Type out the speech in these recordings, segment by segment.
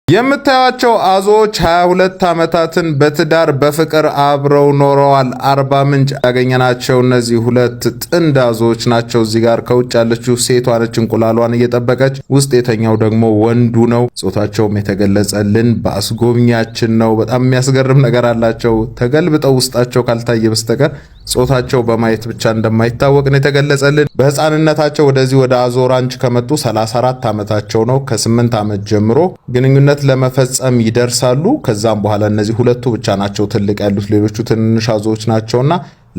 የምታዩቸው አዞዎች 22 ዓመታትን በትዳር በፍቅር አብረው ኖረዋል። አርባ ምንጭ ያገኘናቸው እነዚህ ሁለት ጥንድ አዞዎች ናቸው። እዚህ ጋር ከውጭ ያለችው ሴቷ ነች እንቁላሏን እየጠበቀች፣ ውስጥ የተኛው ደግሞ ወንዱ ነው። ጾታቸውም የተገለጸልን በአስጎብኛችን ነው። በጣም የሚያስገርም ነገር አላቸው። ተገልብጠው ውስጣቸው ካልታየ በስተቀር ጾታቸው በማየት ብቻ እንደማይታወቅ ነው የተገለጸልን። በህፃንነታቸው ወደዚህ ወደ አዞ ራንች ከመጡ 34 ዓመታቸው ነው። ከ8 ዓመት ጀምሮ ግንኙነት ለመፈጸም ይደርሳሉ። ከዛም በኋላ እነዚህ ሁለቱ ብቻ ናቸው ትልቅ ያሉት፣ ሌሎቹ ትንንሽ አዞዎች ናቸውና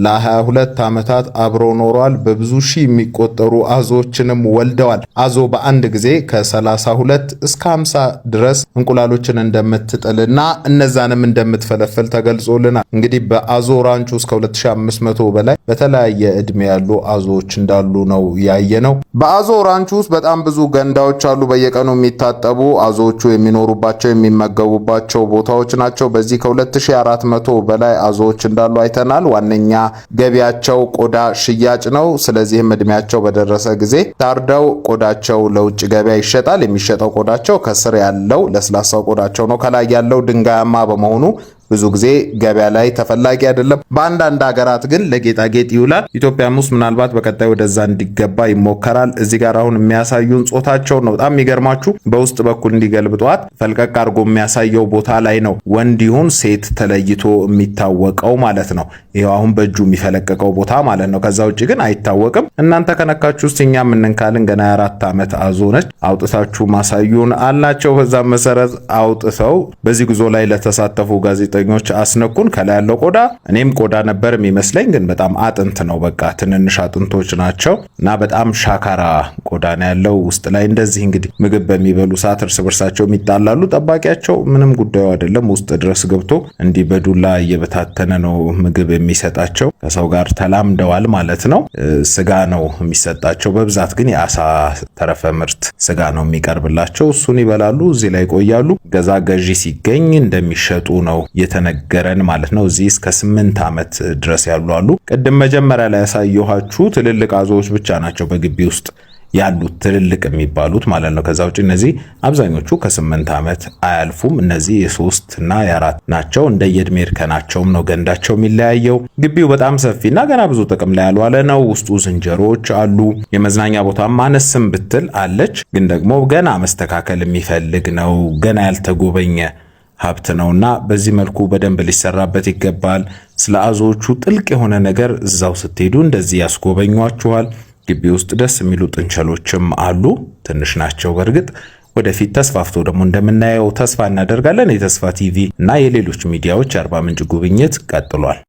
ለ22 ዓመታት አብረው ኖረዋል። በብዙ ሺህ የሚቆጠሩ አዞዎችንም ወልደዋል። አዞ በአንድ ጊዜ ከ32 እስከ 50 ድረስ እንቁላሎችን እንደምትጥልና እነዛንም እንደምትፈለፍል ተገልጾልናል። እንግዲህ በአዞ ራንች ውስጥ ከ2500 በላይ በተለያየ እድሜ ያሉ አዞዎች እንዳሉ ነው ያየነው። በአዞ ራንች ውስጥ በጣም ብዙ ገንዳዎች አሉ። በየቀኑ የሚታጠቡ አዞዎቹ የሚኖሩባቸው የሚመገቡባቸው ቦታዎች ናቸው። በዚህ ከ2400 በላይ አዞዎች እንዳሉ አይተናል። ዋነኛ ገቢያቸው ቆዳ ሽያጭ ነው። ስለዚህም እድሜያቸው በደረሰ ጊዜ ታርደው ቆዳቸው ለውጭ ገበያ ይሸጣል። የሚሸጠው ቆዳቸው ከስር ያለው ለስላሳው ቆዳቸው ነው። ከላይ ያለው ድንጋያማ በመሆኑ ብዙ ጊዜ ገበያ ላይ ተፈላጊ አይደለም። በአንዳንድ ሀገራት ግን ለጌጣጌጥ ይውላል። ኢትዮጵያም ውስጥ ምናልባት በቀጣይ ወደዛ እንዲገባ ይሞከራል። እዚህ ጋር አሁን የሚያሳዩን ጾታቸውን ነው። በጣም የሚገርማችሁ በውስጥ በኩል እንዲገልብጧት ፈልቀቅ አድርጎ የሚያሳየው ቦታ ላይ ነው ወንድ ይሁን ሴት ተለይቶ የሚታወቀው ማለት ነው። ይኸው አሁን በእጁ የሚፈለቀቀው ቦታ ማለት ነው። ከዛ ውጭ ግን አይታወቅም። እናንተ ከነካችሁ ውስጥ እኛ የምንንካልን ገና የ4 ዓመት አዞ ነች። አውጥታችሁ ማሳዩን አላቸው። በዛም መሰረት አውጥተው በዚህ ጉዞ ላይ ለተሳተፉ ጋዜጠኞች አስነኩን። ከላይ ያለው ቆዳ እኔም ቆዳ ነበር የሚመስለኝ፣ ግን በጣም አጥንት ነው። በቃ ትንንሽ አጥንቶች ናቸው እና በጣም ሻካራ ቆዳ ነው ያለው ውስጥ ላይ። እንደዚህ እንግዲህ ምግብ በሚበሉ ሰዓት እርስ በርሳቸው ይጣላሉ። ጠባቂያቸው ምንም ጉዳዩ አይደለም። ውስጥ ድረስ ገብቶ እንዲህ በዱላ እየበታተነ ነው ምግብ የሚሰጣቸው። ከሰው ጋር ተላምደዋል ማለት ነው። ስጋ ነው የሚሰጣቸው በብዛት ግን የአሳ ተረፈ ምርት ስጋ ነው የሚቀርብላቸው። እሱን ይበላሉ፣ እዚህ ላይ ይቆያሉ። ገዛ ገዢ ሲገኝ እንደሚሸጡ ነው የተነገረን ማለት ነው። እዚህ እስከ 8 ዓመት ድረስ ያሉ አሉ። ቅድም መጀመሪያ ላይ ያሳየኋችሁ ትልልቅ አዞዎች ብቻ ናቸው በግቢ ውስጥ ያሉት ትልልቅ የሚባሉት ማለት ነው። ከዛ ውጭ እነዚህ አብዛኞቹ ከ8 ዓመት አያልፉም። እነዚህ የ3 እና የ4 ናቸው። እንደየእድሜ እርከናቸውም ነው ገንዳቸው የሚለያየው። ግቢው በጣም ሰፊና ገና ብዙ ጥቅም ላይ ያልዋለ ነው። ውስጡ ዝንጀሮዎች አሉ። የመዝናኛ ቦታም አነስም ብትል አለች፣ ግን ደግሞ ገና መስተካከል የሚፈልግ ነው። ገና ያልተጎበኘ ሀብት ነውና በዚህ መልኩ በደንብ ሊሰራበት ይገባል። ስለ አዞዎቹ ጥልቅ የሆነ ነገር እዛው ስትሄዱ እንደዚህ ያስጎበኟችኋል። ግቢ ውስጥ ደስ የሚሉ ጥንቸሎችም አሉ። ትንሽ ናቸው በእርግጥ፣ ወደፊት ተስፋፍቶ ደግሞ እንደምናየው ተስፋ እናደርጋለን። የተስፋ ቲቪ እና የሌሎች ሚዲያዎች የአርባ ምንጭ ጉብኝት ቀጥሏል።